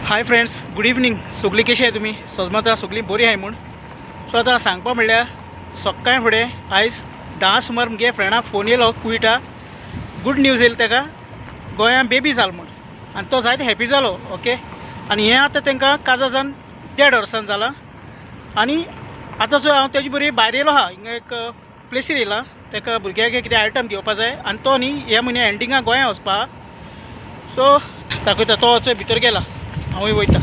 Hi friends, good evening. सगळीं कशी आहे तुमी? सजमता सगळीं बरी आहाय म्हूण. सो आतां सांगपा म्हणल्यार सकाळीं फुडें आयज 10 सुमार मुगे फ्रेंडा फोन येयलो कुयटा. गुड न्यूज येयली ताका, गोंयांत बेबी जाल म्हूण. आनी तो जायते हॅपी जालो. ओके, आनी हें आतां तांकां काजार जावन 1.5 वर्सान जालां. आनी आतां सो हांव तेजे बरी भायर येयलो आहा, हिंगा एक प्लेसीर येयला. ताका भुरग्याक कितें आयटम घेवपा जाय आनी तो न्ही ह्या म्हयन्या एंडिंगाक गोंया वचपा. सो दाखयता, तो चोय भितर गेला, हांवूय वयता.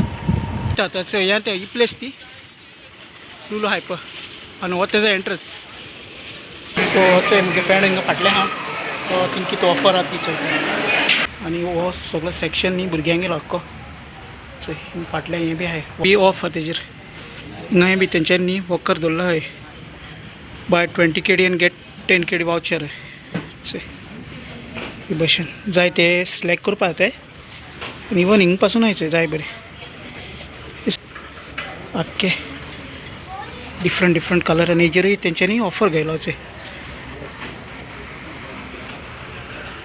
आतां हें तें ही प्लेस ती लुलू हायपर आनी हो तेजो एंट्रन्स. सो चोय मुगे फ्रेंड हिंगा फाटलें आहा, तो थिंग कितें ऑफर आहा ती चोयता. आनी हो सगळो सेक्शन न्ही भुरग्यांगेलो हक्को. चोय हिंगा फाटलें हें बी आहा, बी ऑफ आहा तेजेर. हिंगाय बी तेंच्यांनी न्ही वॉकर दवरलो आहाय, buy 20 KD and get 10 KD voucher. चोय हे भशेन जाय ते सिलेक्ट करपा जाय. आनी इवन हिंग पासून आहाय जाय बरें आख्खे डिफरंट डिफरंट कलर. आनी हेजेरूय तेंच्यांनी ऑफर घायलो. चोय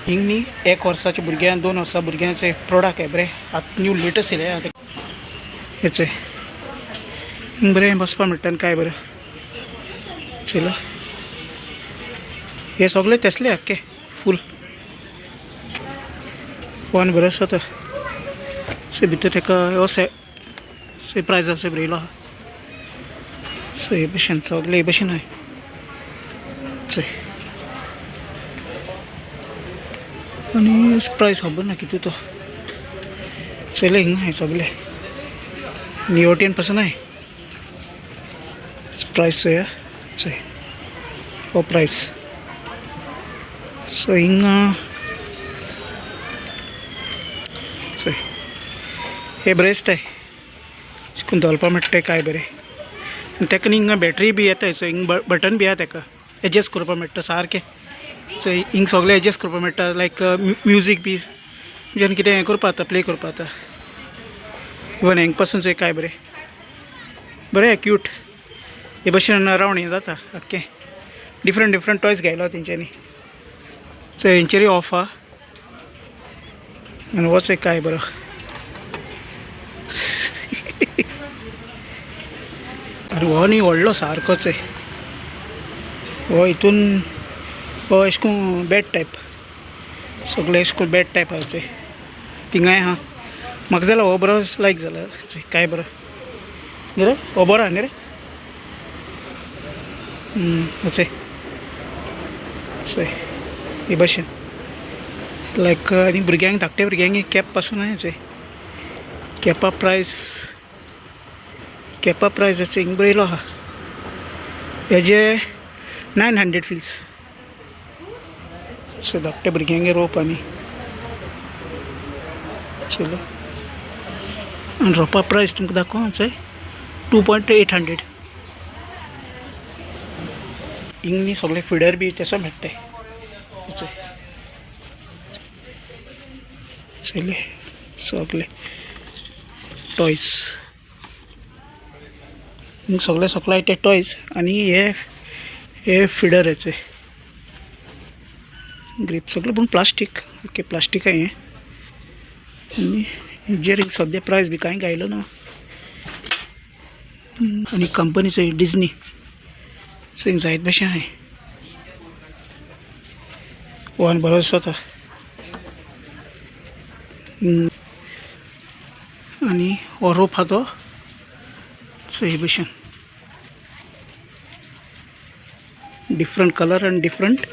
हिंग न्ही 1 वर्साच्या भुरग्यां 2 वर्सां भुरग्यांचे प्रोडक्ट आहे बरें आतां न्यू लेटस्ट येयले आतां. हे चोय हिंग बरें बसपा मेळटा आनी काय बरें चोयला. हे सगळे तेसले आख्खे फूल वन बरें आसा. तो से भितर ताका हो से से प्रायज आसा बरयलो आहा. सो हे भशेन सगळे हे भशेन आहाय. चोय आनी प्रायस खबर ना कितें तो. चोयले हिंगा आहाय सगळे नियोटीन पासून आहाय प्रायस. चोया, चोय हो प्रायस. सो हिंगा चोय हे बरें दिसताय, चिकून धोलपा मेळटा काय बरें. आनी ताका न्ही हिंगा बॅटरी बी येता. सो हिंग बटन बी आहा, ताका एडजस्ट करपा मेळटा सारकें. सो हिंग सगळें एडजस्ट करपा मेळटा, लायक म्युजीक बी जेन्ना कितें हें करपा जाता, प्ले करपा जाता. इवन हेंग पासून चोय काय बरें बरें क्यूट हे भशेन रावंड हें जाता आख्खें. डिफरंट डिफरंट टॉयज घायलो तेंच्यांनी. सो हेंचेरूय ऑफ आहा. आनी हो चोय काय बरो. आनी हो न्ही व्हडलो सारको चोय, हो हितून हो अशें करून बेड टायप, सगळे अशें करून बेड टायप आहा. चोय थिंगाय आहा. म्हाका जाल्यार हो बरो लायक जाला. चोय काय बरो न्ही रे, हो बरो आहा न्ही रे. चोय चोय हे भशेन लायक. आनी भुरग्यांक धाकट्या भुरग्यांक कॅप पासून आहा. चोय कॅपा प्रायस, कॅपा प्रायस अशें हिंग बरयलो आहा. हेजे 900 फिल्स. सो धाकट्या भुरग्यांक रोप. आनी चलो आनी रोपा प्रायस तुमकां दाखोवं. चोय 2.800. हिंग न्ही सगळे फिडर बी तसो मेळटाय. चोय चोयले सगळे टॉयज हिंग सगळे सगळे ते टॉयज. आनी हे हे फिडर हेचे ग्रीप सगळें पूण प्लास्टीक. ओके, प्लास्टीक आहा हें. आनी हेजेर हिंग सद्या प्रायस बी कांय घायलो ना. आनी कंपनीचो डिजनी सो हिंग जायत भशेन आहाय. हो आनी बरो दिसता. आनी हो रोप आहा तो. सो हे भशेन डिफरंट कलर आनी डिफरंट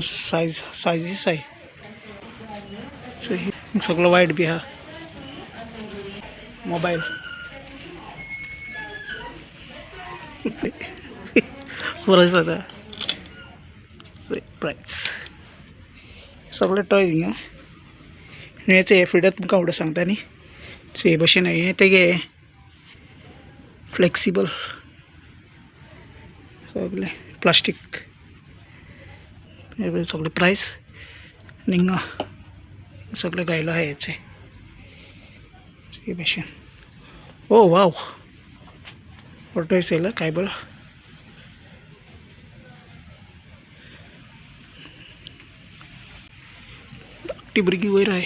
सायज सायजीस आहाय. सो सगळो वायट बी आहा. मोबायल बरो दिसता. प्रायस सगळे टॉयज हिंगा. हेचे हे फिडर तुमकां फुडें सांगता न्ही. सो हे भशेन हें तेगे फ्लेक्सिबल सगळें प्लास्टीक हे सगळे प्रायस. आनी हिंगा सगळें घायलो आहा हेचे हे भशेन. ओ वाव, हो टॉयस येयला काय बरो. धाकटी भुरगीं वयर आहाय.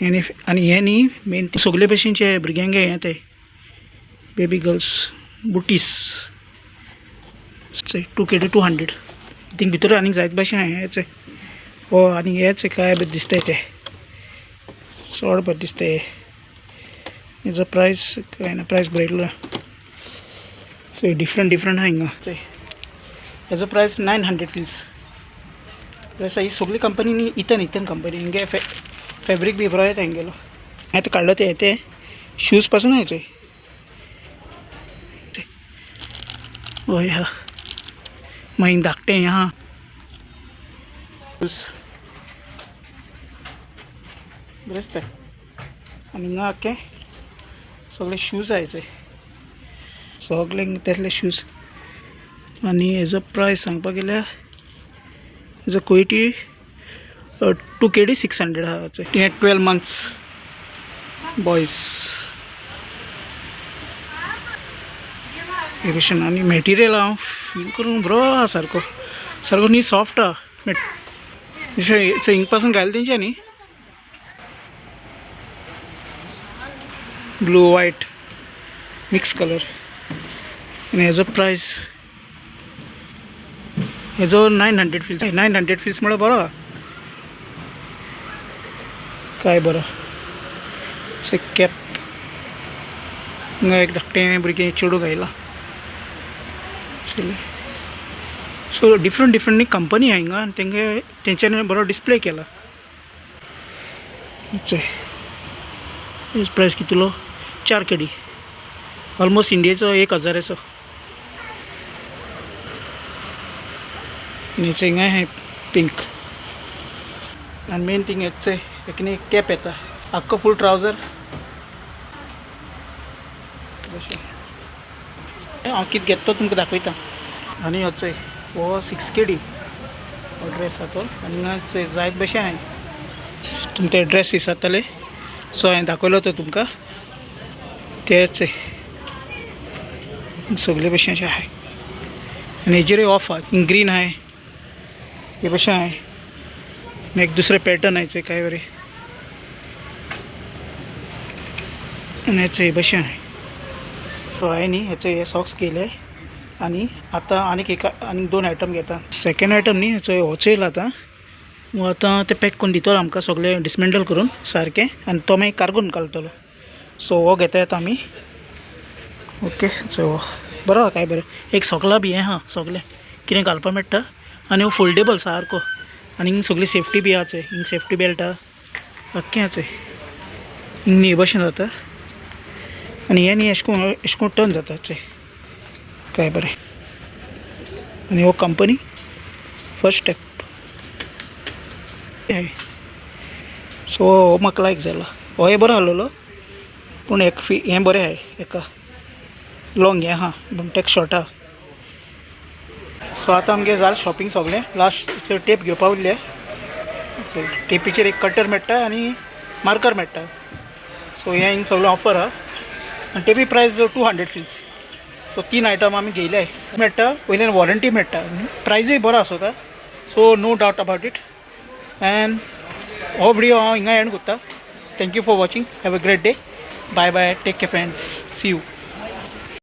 आनी आनी हें न्ही मेन सगळे भशेनचे भुरग्यांक हें ते बेबी गर्ल्स बुटीस 2 KD 200. थिंग भितर आनीक जायत भाशेन हेंच हो आनी हेच काय बरें दिसताय ते चड बरें दिसताय. हेजो प्रायस काय ना, प्रायस बरयलो. सो डिफरंट डिफरंट आहा हिंगा. हेजो प्रायस 900 फिल्स प्लस. ही सगळी कंपनी न्ही, Ethan Ethan company. Hinge fabric बी बरो येता हिंगेलो. हांवें आतां काडलो ते ते शूज पासून हांचे. हय हा, मागीर धाकटें हें आहा शूज, बरें दिसता. आनी हिंगा आख्खे सगळे शूज आहाय, सगळे तेसले शूज. आनी हेजो प्रायस सांगपाक गेल्यार हेजो कुवेटी 2 KD 600 आहा. हें 12 मंथ्स बॉयज हे भशेन. आनी मटेरियल हांव फील करूंक बरो आहा, सारको सारको न्ही, सॉफ्ट आहा. अशें हिंग पासून घायला तेंच्या न्ही. ब्लू वायट मिक्स कलर. आनी हेजो प्रायस, हेजो 900 फिल्स. 900 फिल्स म्हळ्यार बरो आहा, काय बरो. कॅप हिंगा एक धाकटें भुरगें चेडूं घायलां. सो डिफरंट डिफरंट न्ही कंपनी आहा हिंगा आनी तेंगे तेंच्यांनी बरो डिस्प्ले केला. हेज प्रायस कितलो? 4 केडी, ऑलमोस्ट इंडियेचो 1000चो. आनी हिंगा हें पिंक. आनी मेन थिंग हेच एक न्ही कॅप येता, आख्खो फूल ट्रावजर. हांव कितें घेता तो तुमकां दाखयता. आनी हो हो 6 केडी हो ड्रेस आहा तो. आनी हांगा जायत भशेन आहाय तुमकां ड्रेस दिसतले. सो हांवें दाखयलो तो तुमकां तेच सगळे भशेन आहाय. आनी हेजेरूय ऑफ आहा. ग्रीन आहाय, हे भशेन आहाय. आनी एक दुसरें पॅटर्न आहाय काय बरें. आनी हेच हे भशेन आहाय. सो हांवें न्ही हेचे हे सॉक्स घेयले आनी आतां आनीक एक आनीक दोन आयटम घेता. सेकंड आयटम न्ही हेचो होच येयला. आतां आतां ते पॅक करून दितलो आमकां सगळें डिसमेंटल करून सारकें आनी तो मागीर कार्गोन घालतलो. सो हो घेता येता आमी. ओके, सो बरो आहा, काय बरें. एक सोकलां बी हें आहा, सगळें कितें घालपाक मेळटा. आनी हो फोल्डेबल सारको. आनी हिंग सगळी सेफ्टी बी आहा. हिंग सेफ्टी बेल्ट आहा, आख्खें आहा. हिंग न्ही भशेन जाता आनी हें न्ही अशें करून अशें करून टर्न जाता. काय बरें. आनी हो कंपनी फर्स्ट स्टेप. सो हो म्हाका लायक जाला. होय बरो आहलोलो पूण एक फी हें बरें आहाय. हेका लॉंग हें आहा पूण तेका शॉर्ट आहा. सो आतां आमगे जालें शॉपिंग सगळें. लास्ट टेप घेवपा उरले. सो टेपीचेर एक कटर मेळटा आनी मार्कर मेळटा. सो हें हिंग सगळें ऑफर आहा आनी टेपी प्रायस 200 फिल्स. सो तीन आयटम आमी घेयले मेळटा, वयल्यान वॉरंटी मेळटा, प्रायजूय बरो आसता. So no doubt about it. And हो विडियो हांव हिंगा एंड करता. Thank you for watching. Have a great day. Bye bye. Take care friends. See you.